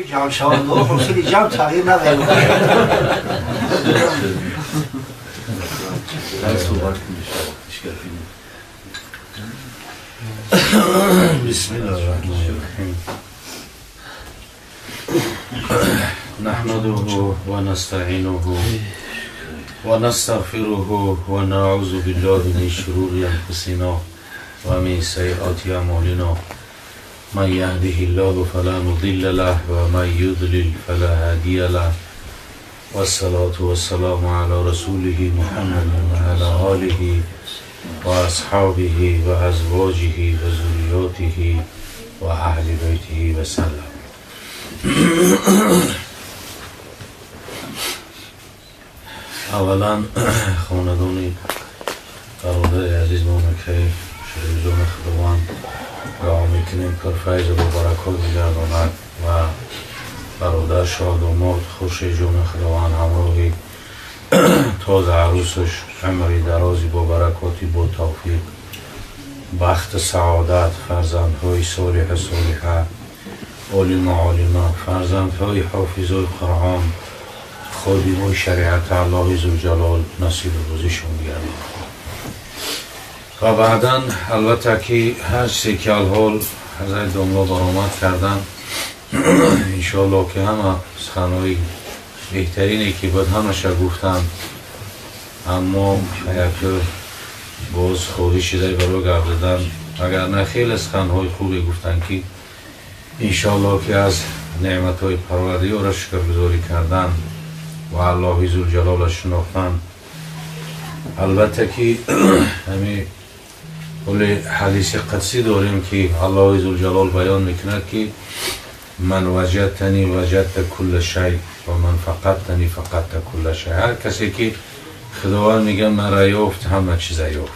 جمع شوند خب جمع تغییر نداره. بسم الله الرحمن الرحیم. نحمده ونستعینه ونستغفره ونعوذ بالله من شرور انفسنا ومن سیئات اعمالنا. من يهده الله فلا مضل له ومن يضلل فلا هادي له. والصلاة والسلام على رسوله محمد وعلى آله وأصحابه وأزواجه وذرياته وأهل بيته وسلم. اولا خاندان برادر عزیز ما که شریف خداوند دعا میکنیم که فیض و برکات بگرداند و برادر شاه داماد خورشید جان خداوند همراهی تازه عروسش عمری درازی با برکاتی با توفیق بخت سعادت فرزندهای صالح صالحه عالم عالمه فرزندهای حافظ قرآن خادمای شریعت الله ذوالجلال نصیب روزشون بگرداند. و بعدا البته که هر چیزی که الحال حضرت داملا برآمد کردن انشاءالله که همه سخنهای بهترینی که باید همش گفتن، اما یک باز خواهشی داری برای گپ زدن، اگر نه خیلی سخنهای خوبی گفتن که انشاءالله که از نعمتهای پروردگار شکرگزاری کردن و الله ذوالجلال شناختن. البته که همین ولی حدیث قدسی داریم که الله ذوالجلال بیان میکند که من وجدتنی وجدت کل شیء و من فقدتنی فقدت کل شیء. هر کسی که خداوند میگه مرا یافت همه چیز یافت،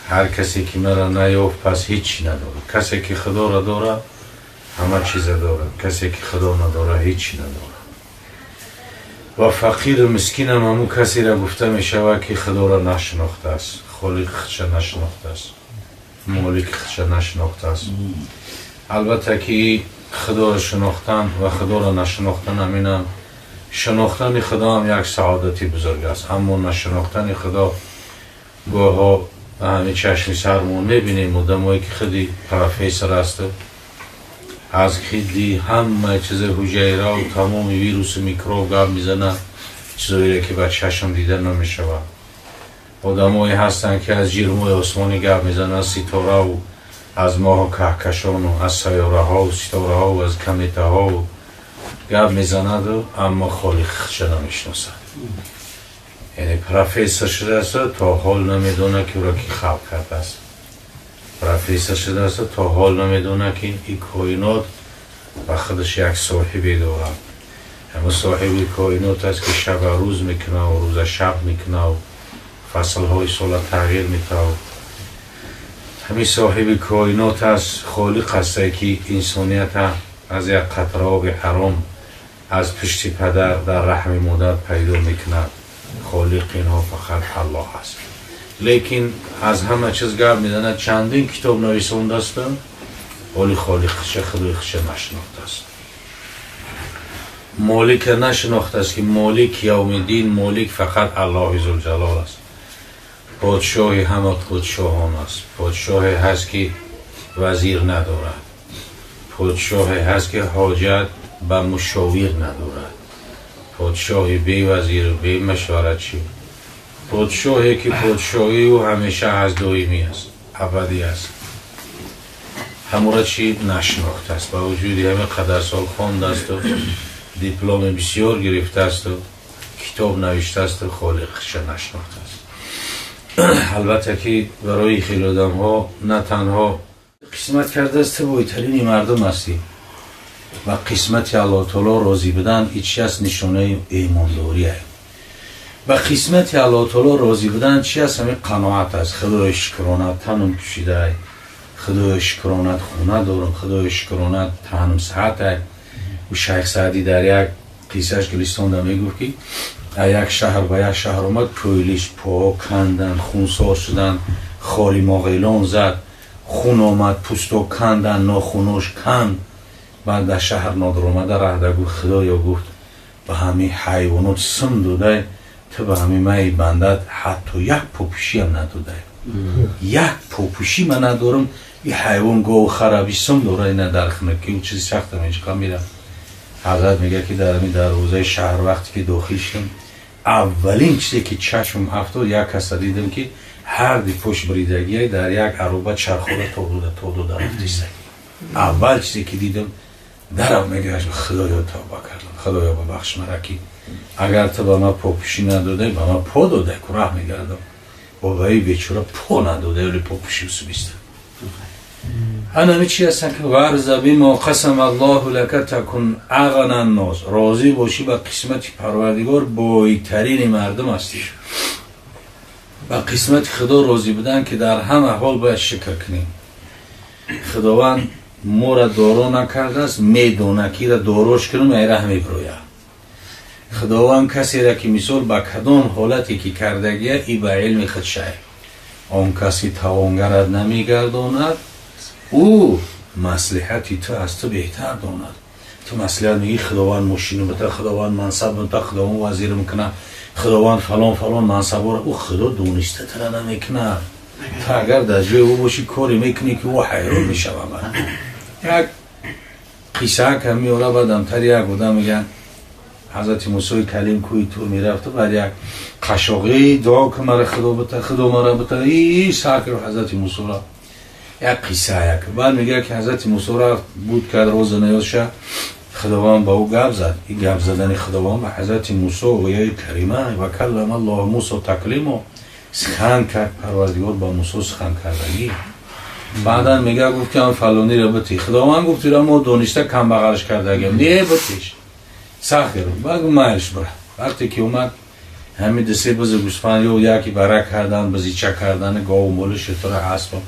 هر کسی که مرا نیافت پس هیچ نداره. کسی که خدا را داره همه چیز داره، کسی که خدا نداره هیچ نداره. و فقیر و مسکین هم همون کسی را گفته میشود که خدا را نشناخته است، خالق خودش نشناخته است، مالک خودش نشناخته است. البته که خدا را شناختن و خدا را نشناختن همینم شناختن خدا هم یک سعادتی بزرگ است، اما نشناختن خدا گاها به همین چشم سرمون میبینیم آدمایی که خودی پروفسور است از خیلی همه چیز حجیره و تمام ویروس و میکروب گپ میزنه، چیزایی که با چشم دیده نمیشود. آدمایی هستن که از جرم‌های آسمانی گپ میزنه، از ستاره و از ماه و کهکشان و از سیاره ها و ستاره ها و از کمیته ها و گپ میزند، اما خالق خودش نمیشناسد. یعنی پروفسور شده است تا حال نمیدونه که او را کی خلق کرده است. پروفسور شده است تا حال نمیدونه که این کائنات و خودش یک صاحبی دارد. اما صاحب کائنات است که شب روز میکنه و روز شب میکنه و فصلهای سال تغییر میده. همین صاحب کائنات است، خالق است که انسانیت از یک قطره آب حرام از پشت پدر در رحم مادر پیدا میکند. خالق اینها فقط الله است. لیکن از همه چیز گپ میزند، چندین کتاب نویسنده است ولی خالق خودش خدای خودش نشناخته است. مالک نشناخته است که مالک یوم دین، مالک فقط الله ذوالجلال است. پادشاه همه پادشاهان است. پادشاهی هست که وزیر ندارد، پادشاهی هست که حاجت به مشاور ندارد، پادشاهی بی وزیر و بی مشورت چی، پادشاهی که پادشاهی او همیشه از دائمی است، ابدی است. همورا چی نشناخته است. با وجودی همه قدر سال خوانده است و دیپلم بسیار گرفته است و کتاب نوشته است و خالقش نشناخته است. البته که برای خیلی آدم ها نه تنها قسمت کرده است، تو بهترین مردم هستی و قسمت الله تعالی راضی بودن هیچ است نشانه ایمانداری است. و قسمت الله تعالی راضی بودن چی است؟ همین قناعت است. خدای شکرانه تنم پوشیده، خدای شکرانه خونه دارم، خدای شکرانه تنم صحت است. و شیخ سعدی در یک قصهش گلستان در میگفت که یک شهر به یک شهر آمد، پویلیش پا کندن، خونسار شدن، خالی ماغیلان زد. Хун омад, пусто кандан, нохунош канд. Баъд дар шаҳр нодир омада раҳда гуфт, худоё, гуфт, ба ҳамин ҳайвонот сим додай, ту ба ҳамин майи бандат ҳатто як попӯшиам надодай. Як попӯшӣ ман надорам. И ҳайвон гову хараби сим дора, ина дар хунукӣ чизи сахта мечиқа мера. Ҳазрат мега ки дар ҳамин дарвозаи шаҳр вақте ки дохил шудам, аввалин чизе ки чашмам афтод, як каса дидам ки ҳар ди пош бридагия дар як ароба чархода то дода рафтиста. Аввал чизе ки дидам, дарав мегашт, худоё, тавба кардам, худоё, бабахш мара, ки агар ту ба ман попӯшӣ надодай, ба ман по додай, ку раҳ мегардам, бобаи бечора по надодай, вале попӯшӣ усубиста. Ҳанами чи ҳастан ки варза бимо қасам аллоҳу лака такун ағна ннос, розӣ бошӣ ба қисмати Парвардигор, бойтарини мардум ҳастӣ. Ба қисмати Худо розӣ будан ки дар ҳама ҳол бояд шукр кунем. Худованд моро доро накардааст, медона ки ира дорош кунам, айраҳ мебирояд. Худованд касеро ки мисол ба кадом ҳолате ки кардагия, и ба илми худ шай. Он кас ки тавонгарат намегардонад, ӯ маслиҳати ту аз ту беҳтар донад. Ту маслиҳат мегӣ, Худованд мошину бита, Худованд мансаб бита, Худованд вазир мекунад, Худованд фалон фалон мансабора. Ӯ Худо дониста тура намекунад. Ту агар дар ҷои ӯ бошӣ, коре мекунӣ ки ӯ ҳайрон мешавад. Як қисса ка меора, баъдамтар як одам мегӯяд, ҳазрати Мусои Калим кӯи Тур мерафту, баъд як қашоқӣ дуо ки мара Худо бита, Худо мара бита, и сар кард ҳазрати Мусоро. Як қисса як. Баъд мегӯяд ки ҳазрати Мусо рафт, буд кард розу ниёзша, Худованд ба ӯ гап зад. И гап задани Худованд ба ҳазрати Мусо ояи карима ва каллама Аллоҳу Мусо таклимо, сухан кард Парвардигор ба Мусо, сухан кардагӣ. Баъдан мега гуфт ки ан фалониро бити. Худованд гуфт, ира мо дониста камбағалш кардагиам, не битиш, сахт гирифт. Баъд гуфт, майлш, бира. Вақте ки омад, ҳамин дисе бизу гӯсфанд ё яки бара кардан, бизича кардани гову моли, шутура, аспо,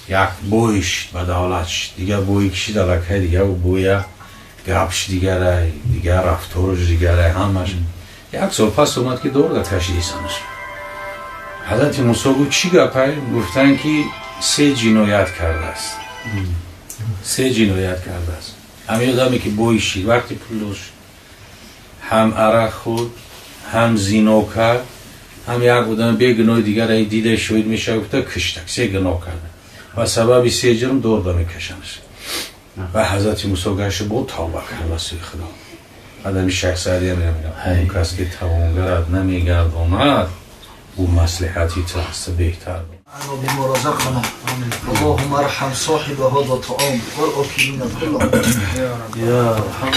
як бӯй шид, ба давлат шид, дигар бӯи кишид аллакай, дигар бӯя гапш дигарай, дигар рафторуш дигарай, ҳамаш. Як сол пас омад ки дорда кашидисанаш. Ҳазрати Мусо гуфт, чӣ гапай? Гуфтанд ки се ҷиноят кардааст, се ҷиноят кардааст ҳамин одаме ки бой шид, вақти пул дошт, ҳам арақ хӯрд, ҳам зино кард, ҳам як одами бегуноҳи дигар дида шоҳид мешава гуфта киштак. Се гуноҳ карда ва сабаби се ҷурм дорда мекашанаш. Ва ҳазрати Мусо гашт, бо тавба кард ба сӯи Худо. Баъд Шайх Саъдия мегӯяд, он кас ки тавонгарат намегардонад, ӯ маслиҳати ту аз ту беҳтар. بما رزقنا. اللهم ارحم صاحب هذا الطعام والآكلين كلهم. يا ارحم.